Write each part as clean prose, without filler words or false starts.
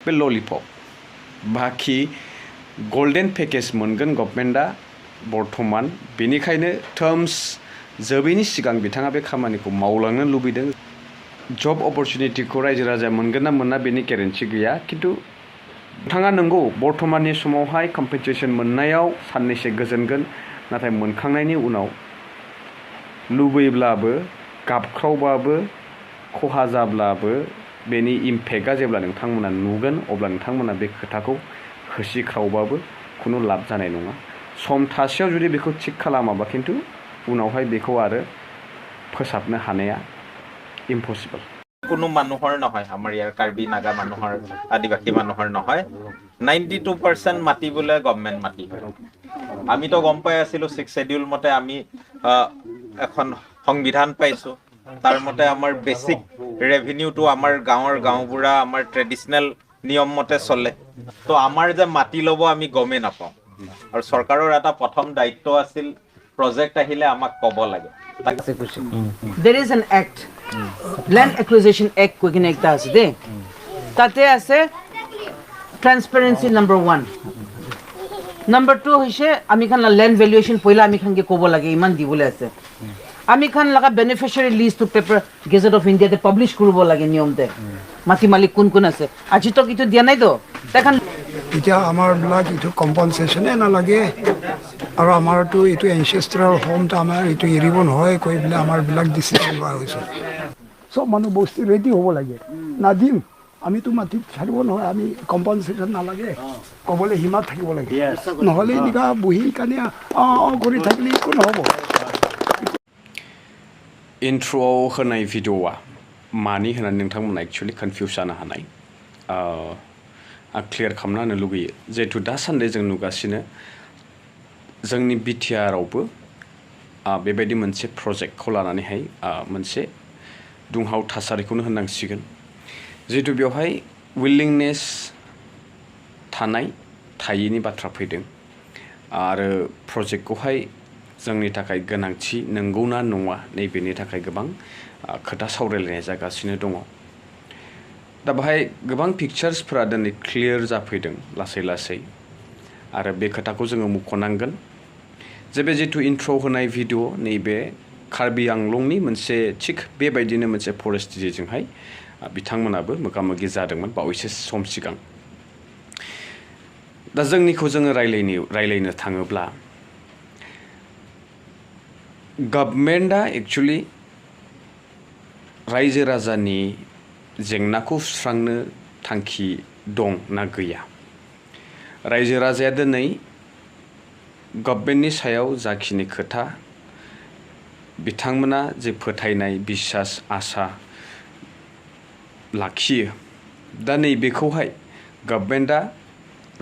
बे ललिपप बाखि golden package मोनगोन गभर्नमेन्टआ बर्थमान बेनिखायनो टार्म्स जोबैनि सिगां बिथाङा बे खामानिखौ मावलांनो लुबैदों जब अपरचुनिटिखौ रायजो राजा मोनगोन ना मोना बेनि गेरेन्टि गैया खिन्थु बिथाङा नंगौ बर्थमाननि समावहाय कम्पेनसेसन मोननायाव साननैसो गोजोनगोन नाथाय मोनखांनायनि उनाव लुबैब्लाबो गाबख्रावबाबो खहा जाब्लाबो बेनि इम्पेक्टआ जेब्ला नोंथांमोना नुगोन अब्ला नोंथांमोना बे खोथाखौ होसिख्रावबाबो खुनु लाब जानाय नङा सम थासेयाव जुदि बेखौ थिक खालामाबा खिन्थु उनावहाय बेखौ आरो फोसाबनो हानाया इम्पसिबल কোনো মানুহৰ নহয় আমাৰ ইয়াৰ কাৰ্বি নাগা মানুহৰ আদিবাসী মানুহৰ নহয় 92% মাটি বোলে গভৰ্নমেন্ট মাটি হয় আমিতো গম পাই আছিলো 6 শিডিউল মতে আমি এখন সংবিধান পাইছো তাৰ মতে আমাৰ বেসিক ৰেভিনিউটো আমাৰ গাঁওবুঢ়া আমাৰ ট্ৰেডিশনাল নিয়ম মতে চলে তো আমাৰ যে মাটি লব আমি গমে নাপাওঁ আৰু চৰকাৰৰ এটা প্ৰথম দায়িত্ব আছিল project ahile amak kobo lage there is an act land acquisition act koine ekta ase de tate ase transparency number 1 number 2 hoise ami khan land valuation poila ami khan ke kobo lage iman dibole ase ami khan laga beneficiary list to paper gazette of india te publish koribo lage niyom te mati malik kun kun ase aji to kitu dia nai to takhan এতিয়া আমাৰ বিলাক ইটো কম্পনসেশনে নালাগে আৰু আমাৰটো ইটো এনচেষ্ট্ৰাল হোমটো আমাৰ ইটো এৰিব নহয় কৈ বলে আমাৰ বিলাক ডিসিশন লোৱা হৈছে সব মানুহ বস্তি ৰেডি হ'ব লাগে নাদিম আমিতো মাটি ছাড়িব নহয় আমি কম্পনসেশন নালাগে ক'বলৈ হিমাত থাকিব লাগে নহ'লে এনেকা বহি কানে কৰি থাকিলে একো নহ'ব इन्ट्र'आव होनाय भिडिअ'आ मानि होननानै नोंथांमोना एक्चुअलि कनफिउज जानो हानाय आं क्लियार खालामना होनो लुगैयो जिहेतु दासान्दि जों नुगासिनो जोंनि बिटिआरआवबो बेबायदि मोनसे प्रजेक्टखौ लानानैहाय मोनसे दुंहाव थासारिखौनो होननांसिगोन जिहेतु बेवहाय विलिंनेस थायैनि बाथ्रा फैदों आरो प्रजेक्टखौहाय जोंनि थाखाय गोनांथि नंगौना नङा नैबेनि थाखाय गोबां खोथा सावरायलायनाय जागासिनो दङ दा बेहाय गोबां पिक्चार्सफोरा दिनै क्लियार जाफैदों लासै लासै आरो बे खोथाखौ जोङो मुख'नांगोन जे बे जिथु इन्ट्र' होनाय भिडिअ नैबे कार्बि आंलंनि मोनसे थिग बेबायदिनो मोनसे परिस्थितिजोंहाय बिथांमोनाबो मोगा मोगि जादोंमोन बावैसो सम सिगां दा जोंनिखौ जोङो रायलायनो थाङोब्ला गभर्नमेन्टआ एक्चुअलि रायजो राजानि जेंनाखौ सुस्रांनो थांखि दं ना गैया रायजो राजाया दिनै गभर्नमेन्टनि सायाव जाखिनि खोथा बिथांमोना जे फोथायनाय बिश्वास आसा लाखियो दा नैबेखौहाय गभर्नमेन्टआ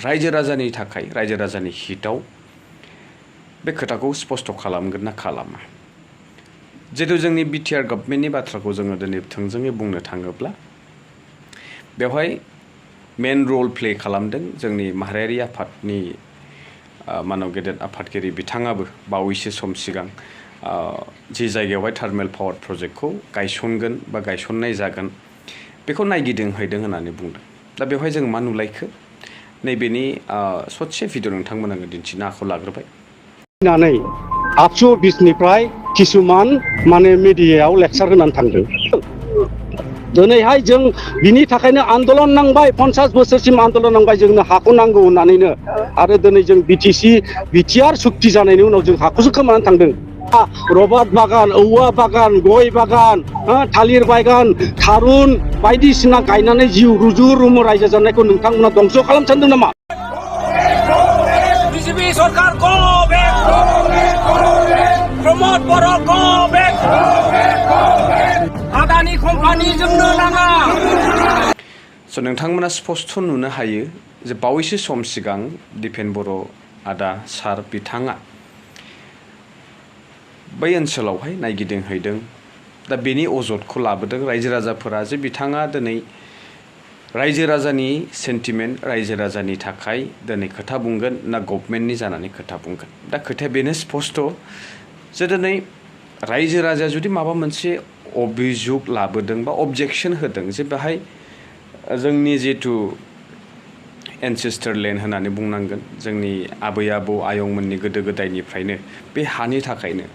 रायजो राजानि थाखाय रायजो राजानि हितआव बे खोथाखौ स्पष्ट खालामगोन ना खालामा जिहेतु जोंनि बिटिआर गभर्नमेन्टनि बाथ्राखौ जोङो दिनै थोंजोङै बुंनो थाङोब्ला बेवहाय मेन रल प्ले खालामदों जोंनि माहारियारि आफादनि मानव गेदेर आफादगिरि बिथाङाबो बावैसो सम सिगां जि जायगायावहाय थार्मेल पावार प्रजेक्टखौ गायसनगोन बा गायसननाय जागोन बेखौ नायगिदिंहैदों होननानै बुंदों दा बेवहाय जों मा नुलायखो नैबेनि ससे भिडिअ नोंथांमोना दिन्थिनो आखायाव लाग्रोबाय नानै 820 निफ्राय किसुमान माने मिडियायाव लेक्चार होनानै थांदों दिनैहाय जों बिनि थाखायनो आन्दोलन नांबाय 50 बोसोरसिम आन्दोलन नांबाय जोंनो हाखौ नांगौ होननानैनो आरो दिनै जों बिटिआर सुक्ति जानायनि उनाव जों हाखौसो खोमानानै थांदों रबार बागान औवा बागान गय बागान थालिर बागान थारुन बायदिसिना गायनानै जिउ रुजु रुमु रायजो जानायखौ नोंथांमोना दंस खालामनो सानदों नामा बीजेपी सरकार को प्रमोद बर' को आदानि कम्पानि जोंनो नाङा स' नोंथांमोना स्पष्ट नुनो हायो जे बावैसो सम सिगां दिपेन बर' आदा सार बिथाङा बै ओनसोलावहाय नायगिदिंहैदों दा बेनि अजदखौ लाबोदों रायजो राजाफोरा जे बिथाङा दिनै रायजो राजानि सेन्टिमेन्ट रायजो राजानि थाखाय दिनै खोथा बुंगोन ना गभर्नमेन्टनि जानानै खोथा बुंगोन दा खोथाया बेनो स्पष्ट जे दिनै रायजो राजाया जुदि माबा मोनसे अभियोग लाबोदों बा अबजेक्सन होदों जे बेहाय जोंनि जिथु एनसेस्टर लेन्ड होननानै बुंनांगोन जोंनि आबै आबौ आयंमोननि गोदो गोदायनिफ्रायनो बे हानि थाखायनो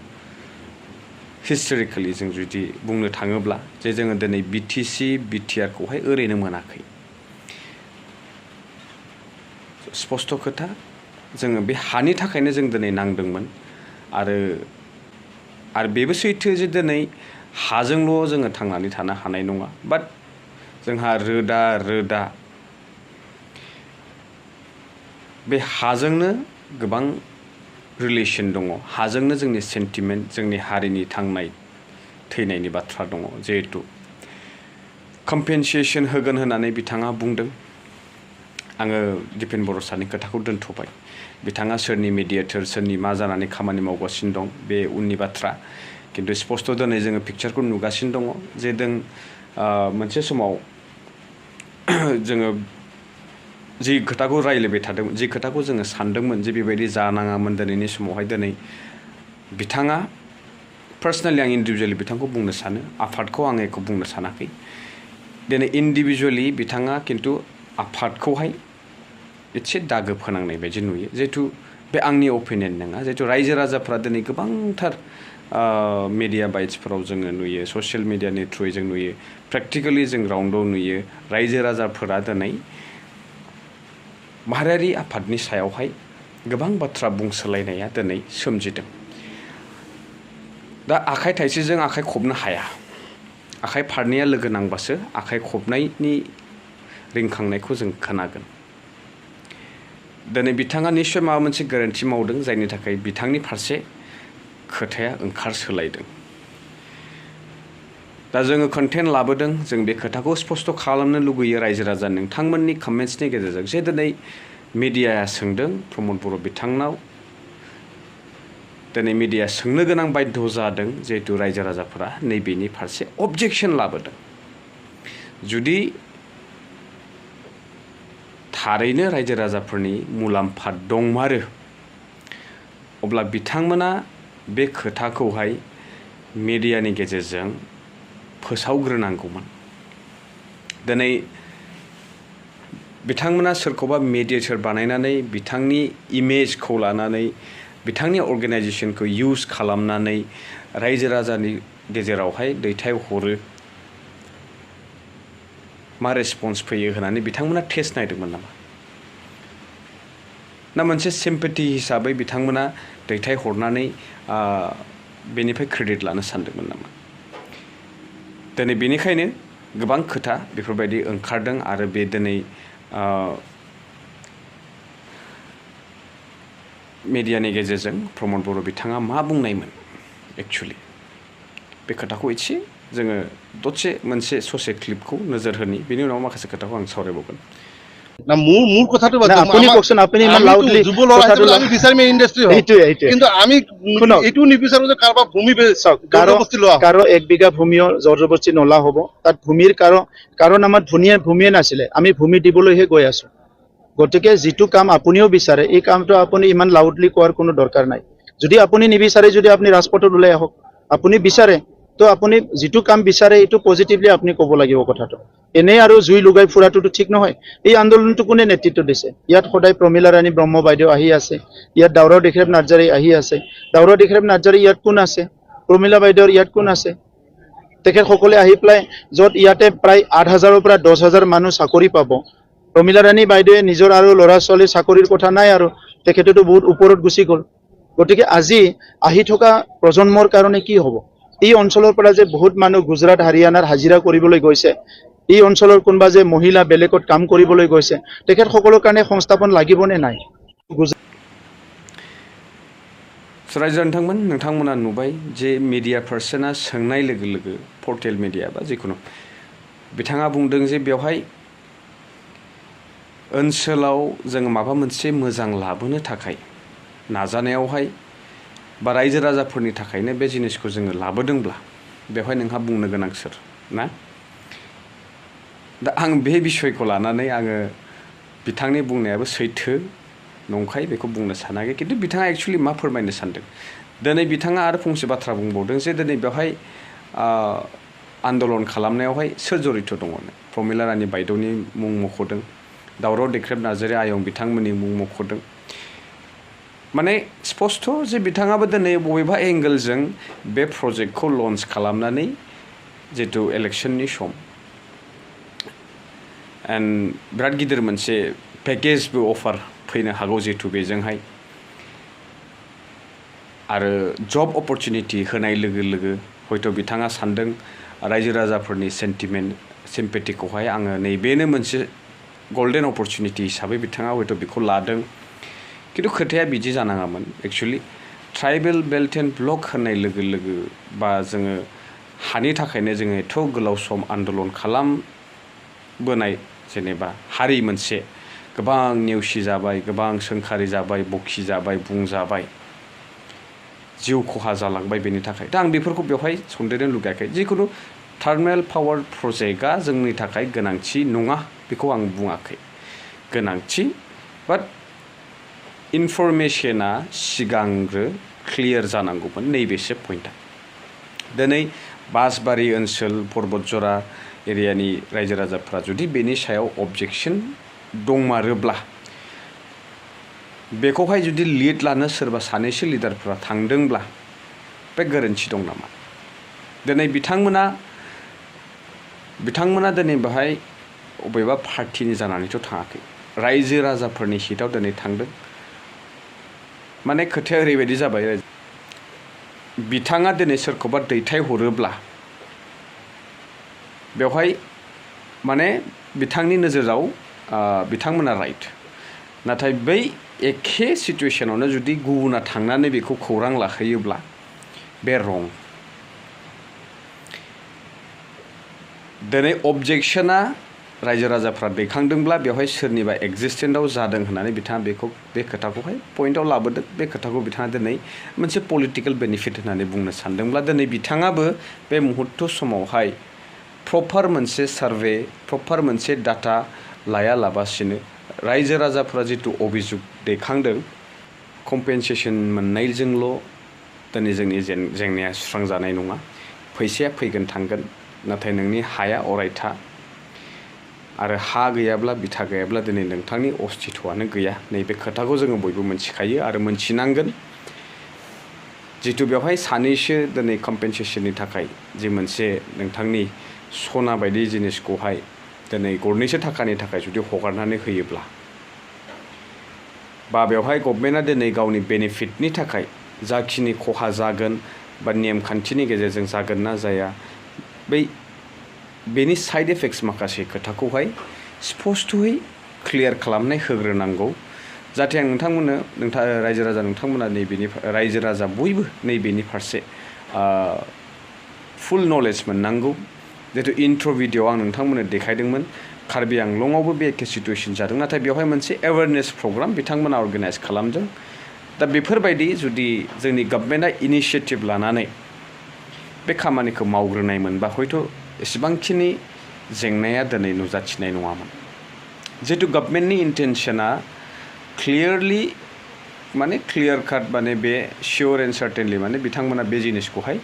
हिस्टरिकेलि जों जुदि बुंनो थाङोब्ला जे जोङो दिनै बिटिसि बिटिआरखौहाय ओरैनो मोनाखै स्पष्ट खोथा जोङो बे हानि थाखायनो जों दिनै नांदोंमोन आरो बेबो सैथो जे दिनै हाजोंल' जोङो थांनानै थानो हानाय नङा बाट जोंहा रोदा बे हाजोंनो गोबां रिलेसन दङ हाजोंनो जोंनि सेन्टिमेन्ट जोंनि हारिनि थांनाय थैनायनि बाथ्रा दङ जिहेतु कम्पेनसेसन होगोन होननानै बिथाङा बुंदों आङो दिपेन बर' सारनि खोथाखौ दोनथ'बाय बिथाङा सोरनि मेडिएटर सोरनि मा जानानै खामानि मावगासिनो दं बे उननि बाथ्रा किन्तु स्पष्ट दिनै जोङो पिक्चारखौ नुगासिनो दङ जे जों मोनसे समाव जोङो जि खोथाखौ रायलायबाय थादोंमोन जि खोथाखौ जोङो सानदोंमोन जे बेबायदि जानाङामोन दिनैनि समावहाय दिनै बिथाङा पार्सनेलि आं इन्डिभिजुवेलि बिथांखौ बुंनो सानो आफादखौ आं एखौ बुंनो सानाखै दिनै इन्डिभिजुवेलि बिथाङा किन्तु आफादखौहाय एसे दागो फोनांनाय बायदि नुयो जिहेतु बे आंनि अपिनियन नङा जिहेतु रायजो राजाफ्रा दिनै गोबांथार मिडिया बाइट्सफोराव जोङो नुयो ससियेल मिडियानि थ्रुयै जों नुयो प्रेक्टिकेलि जों ग्राउन्डआव नुयो रायजो राजाफोरा दिनै माहारियारि आफादनि सायावहाय गोबां बाथ्रा बुंसोलायनाया दिनै सोमजिदों दा आखाइ थाइसेजों आखाइ खबनो हाया आखाइ फारनैया लोगो नांबासो आखाइ खबनायनि रिंखांनायखौ जों खोनागोन दिनै बिथाङा निश्चय माबा मोनसे गोरोन्थि मावदों जायनि थाखाय बिथांनि फारसे खोथाया ओंखारसोलायदों दा जोङो कन्टेन्ट लाबोदों जों बे खोथाखौ स्पष्ट खालामनो लुगैयो रायजो राजा नोंथांमोननि कमेन्ट्सनि गेजेरजों जे दिनै मिडियाया सोंदों प्रमद बर' बिथांनाव दिनै मिडिया सोंनो गोनां बाध्य जादों जिहेतु रायजो राजाफोरा नैबेनि फारसे अबजेक्सन लाबोदों जुदि थारैनो रायजो राजाफोरनि मुलाम्फा दंमारो अब्ला बिथांमोना बे खोथाखौहाय मिडियानि गेजेरजों फोसावग्रोनांगौमोन दिनै बिथांमोना सोरखौबा मेडिएटर बानायनानै बिथांनि इमेजखौ लानानै बिथांनि अर्गेनाइजेसनखौ इउज खालामनानै रायजो राजानि गेजेरावहाय दैथायहरो मा रेसपन्स फैयो होननानै बिथांमोना टेस्ट नायदोंमोन नामा ना मोनसे सिम्पेथि हिसाबै बिथांमोना दैथायहरनानै बेनिफ्राय क्रेडिट लानो सानदोंमोन नामा दिनै बेनिखायनो गोबां खोथा बेफोरबायदि ओंखारदों आरो बे दिनै मिडियानि गेजेरजों प्रमद बर' बिथाङा मा बुंनायमोन एक्चुअलि बे खोथाखौ एसे जोङो दसे मोनसे ससे क्लिपखौ नोजोर होनि बेनि उनाव माखासे खोथाखौ आं सावरायबावगोन না মোৰ কথাটো না আপুনি কওকচোন আপুনি ইমান লাউডলি যুৱ ল'ৰা হিচাপে আমি বিচাৰিম ইণ্ডাষ্ট্ৰী হয় কিন্তু আমি এইটো নিবিচাৰো যে কাৰোবাৰ ভূমি জবৰদস্তি লোৱা কাৰো 1 বিঘা ভূমিও জবৰদস্তি নলা হ'ব তাত ভূমিৰ কাৰণ আমাৰ ভূমিয়ে নাছিলে আমি ভূমি দিবলৈহে গৈ আছো গতিকে যিটো কাম আপুনিও বিচাৰে এই কামটো আপুনি ইমান লাউডলি কোৱাৰ কোনো দৰকাৰ নাই যদি আপুনি নিবিচাৰে যদি আপুনি ৰাজপথত ওলাই আহক আপুনি বিচাৰে তো আপুনি যিটো কাম বিচাৰে এইটো পজিটিভলি আপুনি ক'ব লাগিব কথাটো এনে আৰু জুই লগাই ফুৰাটোতো ঠিক নহয় এই আন্দোলনটো কোনে নেতৃত্ব দিছে ইয়াত সদায় প্ৰমিলা ৰাণী ব্ৰহ্ম বাইদেউ আহি আছে ইয়াত দাউৰা দেশৰেপ নাৰ্জাৰী আহি আছে দাউৰা দেশৰেপ নাৰ্জাৰী ইয়াত কোন আছে প্ৰমিলা বাইদেউৰ ইয়াত কোন আছে তেখেতসকলে আহি পেলাই য'ত ইয়াতে প্ৰায় 8,000ৰ পৰা 10,000 মানুহ চাকৰি পাব প্ৰমিলা ৰাণী বাইদেৱে নিজৰ আৰু ল'ৰা ছোৱালীৰ চাকৰিৰ কথা নাই আৰু তেখেতেতো বহুত ওপৰত গুচি গ'ল গতিকে আজি আহি থকা প্ৰজন্মৰ কাৰণে কি হ'ব এই অঞ্চলৰ পৰা যে বহুত মানুহ গুজৰাট হাৰিয়ানাৰ হাজিৰা কৰিবলৈ গৈছে এই অঞ্চলৰ কোনবা যে মহিলা বেলেগত কাম কৰিবলৈ গৈছে তেখেতসকলৰ কাৰণে সংস্থাপন লাগিবনে নাই रायजो नोंथांमोना नुबाय जे मिडिया पार्सना सोंनाय लोगो लोगो पर्टेल मिडिया बा जिखुनु बिथाङा बुंदों जे बेवहाय ओनसोलाव जों माबा मोनसे मोजां लाबोनो थाखाय नाजानायावहाय बा रायजो राजाफोरनि थाखायनो बे जिनिसखौ जोङो लाबोदोंब्ला बेवहाय नोंहा बुंनो गोनां सोर ना दा आं बे बिषयखौ लानानै आङो बिथांनि बुंनायाबो सैथो नंखाय बेखौ बुंनो सानाखै किन्तु बिथाङा एक्चुअली मा फोरमायनो सानदों दिनै बिथाङा आरो फंसे बाथ्रा बुंबावदों जे दिनै बेवहाय आन्दोलन खालामनायावहाय सोर जड़ित दङ प्रमिला रानी बायद'नि मुं मख'दों दावराव देख्रेब नार्जारि आयं बिथांमोननि मुं मख'दों माने स्पष्ट जे बिथाङाबो दिनै बबेबा एंगेलजों बे प्रजेक्टखौ लन्च खालामनानै जितु इलेक्शननि सम एन्ड बिराद गिदिर मोनसे पेकेजबो अफार फैनो हागौ जितु बेजोंहाय आरो जब अपरचुनिटि होनाय लोगो लोगो हयथ' बिथाङा सानदों रायजो राजाफोरनि सेन्टिमेन्ट सिम्पेथिखौहाय आङो नैबेनो मोनसे गल्डेन अपरचुनिटि हिसाबै बिथाङा हयथ' बेखौ लादों खिन्थु खोथाया बिदि जानाङामोन actually tribal belt and block होननाय लोगो लोगो बा जोङो हानि थाखायनो जोङो एथ' गोलाव सम आन्दलन खालामबोनाय जेनेबा हारि मोनसे गोबां नेवसि जाबाय गोबां सोंखारि जाबाय बखि जाबाय बुंजाबाय जिउ खहा जालांबाय बेनि थाखाय दा आं बेफोरखौ बेवहाय सन्देरनो लुगैयाखै जिखुनु थार्मेल पावार प्रजेक्टआ जोंनि थाखाय गोनांथि नङा बेखौ आं बुङाखै गोनांथि बाट इनफरमेशना सिगांग्रो क्लियार जानांगौमोन नैबेसो पइन्टआ दिनै बासबारि ओनसोल पर्बतजरा एरियानि रायजो राजाफ्रा जुदि बेनि सायाव अबजेक्सन दंमारोब्ला बेखौहाय जुदि लिड लानो सोरबा सानैसो लिडारफ्रा थांदोंब्ला बे गोरोन्थि दं नामा दिनै बिथांमोना दिनै बेहाय बबेबा पार्टिनि जानानैथ' थाङाखै रायजो राजाफोरनि हितआव दिनै थांदों माने खोथाया ओरैबायदि जाबाय बिथाङा दिनै सोरखौबा दैथायहरोब्ला बेवहाय माने बिथांनि नोजोराव बिथांमोना राइट नाथाय बै एखे सिटुएशनावनो जुदि गुबुना थांनानै बेखौ खौरां लाहैयोब्ला बे रं दिनै अबजेक्शना रायजो राजाफ्रा दैखांदोंब्ला बेवहाय सोरनिबा एक्जिस्टेन्टआव जादों होननानै बिथाङा बे खोथाखौहाय पइन्टआव लाबोदों बे खोथाखौ बिथाङा दिनै मोनसे पलिटिकेल बेनिफिट होननानै बुंनो सानदोंब्ला दिनै बिथाङाबो बे मुहुर्त समावहाय प्रपार मोनसे सार्भे प्रपार मोनसे डाटा लायालाबासिनो रायजो राजाफ्रा जितु अभिजुग दैखांदों कम्पेनसेसन मोननायजोंल' दिनै जोंनि जेंनाया सुस्रांजानाय नङा फैसाया फैगोन थांगोन नाथाय नोंनि हाया अरायथा आरो हा गैयाब्ला बिथा गैयाब्ला दिनै नोंथांनि अस्तित्वआनो गैया नैबे खोथाखौ जोङो बयबो मोनथिखायो आरो मोनथिनांगोन जितु बेवहाय सानैसो दिनै कम्पेनसेसननि थाखाय जि मोनसे नोंथांनि सना बायदि जिनिसखौहाय दिनै गरनैसो थाखानि थाखाय जुदि हगारनानै होयोब्ला बा बेवहाय गभर्नमेन्टआ दिनै गावनि बेनिफिटनि थाखाय जाखिनि खहा जागोन बा नेमखान्थिनि गेजेरजों जागोन ना जाया बेनि साइड इफेक्ट्स माखासे खोथाखौहाय स्पष्टयै क्लियार खालामनाय होग्रोनांगौ जाहाथे आं रायजो राजा नोंथांमोना नैबेनि रायजो राजा बयबो नैबेनि फारसे फुल नलेज मोननांगौ जितु इन्ट्र' भिडिअ आं नोंथांमोननो देखायदोंमोन कार्बि आंलंआवबो बे एखे सिटुएसन जादों नाथाय बेवहाय मोनसे एवेयारनेस प्रग्राम बिथांमोना अर्गानाइज खालामदों दा बेफोरबायदि जुदि जोंनि गभर्नमेन्टआ इनिशियेटिभ लानानै बे खामानिखौ मावग्रोनाय मोनबा हयथ' एसेबांखिनि जेंनाया दिनै नुजाथिनाय नङामोन जितु गभर्नमेन्टनि इन्टेनसना क्लियारलि माने क्लियार काट माने बे सियर एन्ड सार्टेनलि माने बिथांमोना बे जिनिसखौहाय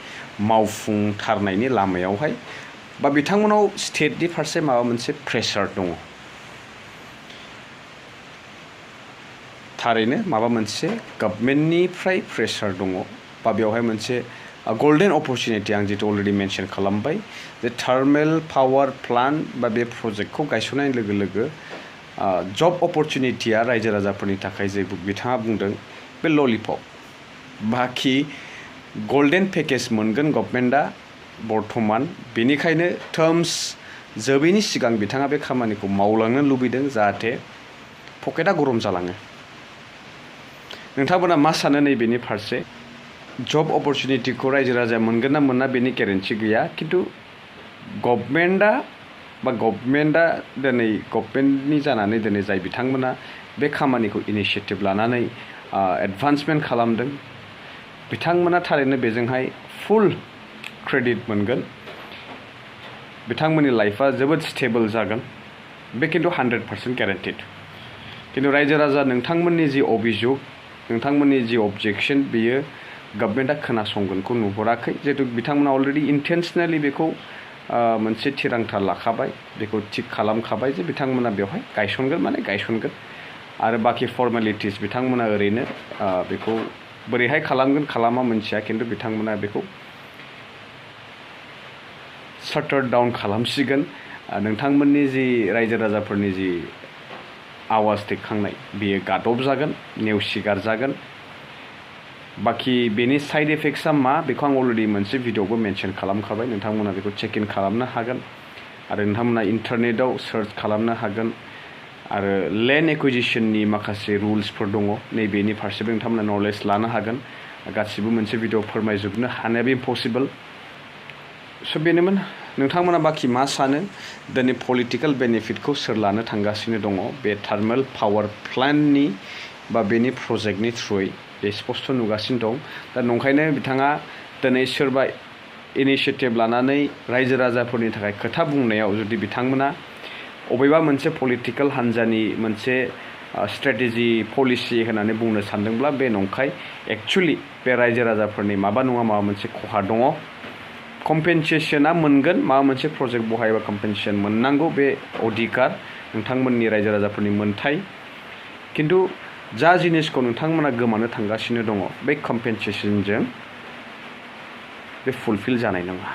मावफुंथारनायनि लामायावहाय बा बिथांमोनाव स्टेटनि फारसे माबा मोनसे प्रेसार दङ थारैनो माबा मोनसे गभर्नमेन्टनिफ्राय प्रेसार दङ बा बेवहाय मोनसे गल्डेन अपरचुनिटि आं जितु अलरेडि मेनसन खालामबाय जे थार्मेल पावार प्लान्ट बा बे प्रजेक्टखौ गायसननाय लोगो लोगो जब अपरचुनिटिया रायजो राजाफोरनि थाखाय जे बिथाङा बुंदों बे ललिपप बाखि गल्डेन पेकेज मोनगोन गभर्नमेन्टआ बर्थमान बेनिखायनो टार्म्स जोबैनि सिगां बिथाङा बे खामानिखौ मावलांनो लुबैदों जाहाथे पकेटआ गरम जालाङो नोंथांमोना मा सानो नैबेनि फारसे जब अपरचुनिटिखौ रायजो राजाया मोनगोन ना मोना बेनि गेरेन्थि गैया खिन्थु गभर्नमेन्टआ दिनै गभर्नमेन्टनि जानानै दिनै जाय बिथांमोना बे खामानिखौ इनिशियेटिभ लानानै एडभान्समेन्ट खालामदों बिथांमोना थारैनो बेजोंहाय फुल क्रेडिट मोनगोन बिथांमोननि लाइफआ जोबोद स्टेबल जागोन बे खिन्थु 100% ग्यारेन्टिड खिन्थु रायजो राजा नोंथांमोननि जि अभिजुग नोंथांमोननि जि अबजेक्सन बेयो गभर्नमेन्टआ खोनासंगोनखौ नुहुराखै जिहेतु बिथांमोना अलरेडि इन्टेन्सनेलि बेखौ मोनसे थिरांथा लाखाबाय बेखौ थिग खालामखाबाय जे बिथांमोना बेवहाय गायसनगोन माने गायसनगोन आरो बाखि फर्मेलिटिस बिथांमोना ओरैनो बेखौ बोरैहाय खालामगोन खालामा मोनथिया खिन्थु बिथांमोना बेखौ शाटार डाउन खालामसिगोन नोंथांमोननि जि रायजो राजाफोरनि जि आवाज दैखांनाय बेयो गादबजागोन नेवसिगारजागोन बाखि बेनि साइड इफेक्ट्सआ मा बेखौ आं अलरेडि मोनसे भिडिअबो मेनसन खालामखाबाय नोंथांमोना बेखौ चेक इन खालामनो हागोन आरो नोंथांमोना इन्टारनेटआव सार्च खालामनो हागोन आरो लेन्ड एक्विजिशननि माखासे रुल्सफोर दङ नैबेनि फारसेबो नोंथांमोना नलेज लानो हागोन गासिबो मोनसे भिडिअ फोरमायजोबनो हानायाबो इम्पसिबल स' बेनोमोन नोंथांमोना बाखि मा सानो दिनै पलिटिकेल बेनिफिटखौ सोर लानो थांगासिनो दङ बे थार्मेल पावार प्लान्टनि बा बेनि प्रजेक्टनि थ्रुयै बे स्पस्ट नुगासिनो दं दा नंखायनो बिथाङा दिनै सोरबा इनिशियेटिभ लानानै रायजो राजाफोरनि थाखाय खोथा बुंनायाव जुदि बिथांमोना अबेबा मोनसे पलिटिकेल हान्जानि मोनसे स्ट्रेटेजि पलिसि होननानै बुंनो सानदोंब्ला बे नंखाय एक्चुअलि बे रायजो राजाफोरनि माबा नङा माबा मोनसे खहा दङ कम्पेनसेसना मोनगोन माबा मोनसे प्रजेक्ट बहायबा कम्पेनसेसन मोननांगौ बे अधिकार नोंथांमोननि रायजो राजाफोरनि मोन्थाय खिन्थु जा जिनिसखौ नोंथांमोना गोमानो थांगासिनो दङ बे कम्पेनसेसनजों बे फुलफिल जानाय नङा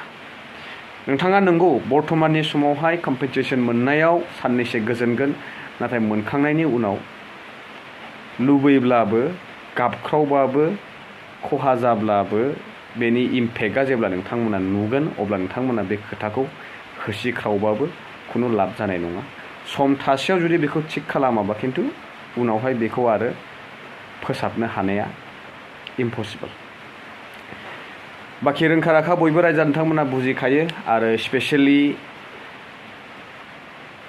नोंथाङा नंगौ बर्तमाननि समावहाय कम्पेनसेसन मोननायाव साननैसो गोजोनगोन नाथाय मोनखांनायनि उनाव लुबैब्लाबो गाबख्रावबाबो खहा जाब्लाबो बेनि इम्पेक्टआ जेब्ला नोंथांमोना नुगोन अब्ला नोंथांमोना बे खोथाखौ होसिख्रावबाबो खुनु लाब जानाय नङा सम थासेयाव जुदि बेखौ थिग खालामाबा खिन्थु उनावहाय बेखौ आरो फोसाबनो हानाया इम्पसिबल बाखि रोंखा राखा बयबो रायजो नोंथांमोना बुजिखायो आरो स्पेसियेलि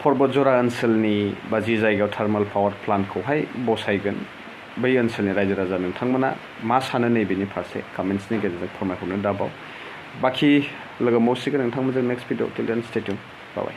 पर्बतजरा ओनसोलनि बा जि जायगायाव थार्मेल पावार प्लान्टखौहाय बसायगोन बै ओनसोलनि रायजो राजा नोंथांमोना मा सानो नैबेनि फारसे कमेन्ट्सनि गेजेरजों फोरमायहरनो दाबाव बाखि लोगो मोनसिगोन नोंथांमोनजों नेक्स्ट भिडिअ टिल देन स्टे टिउन बाय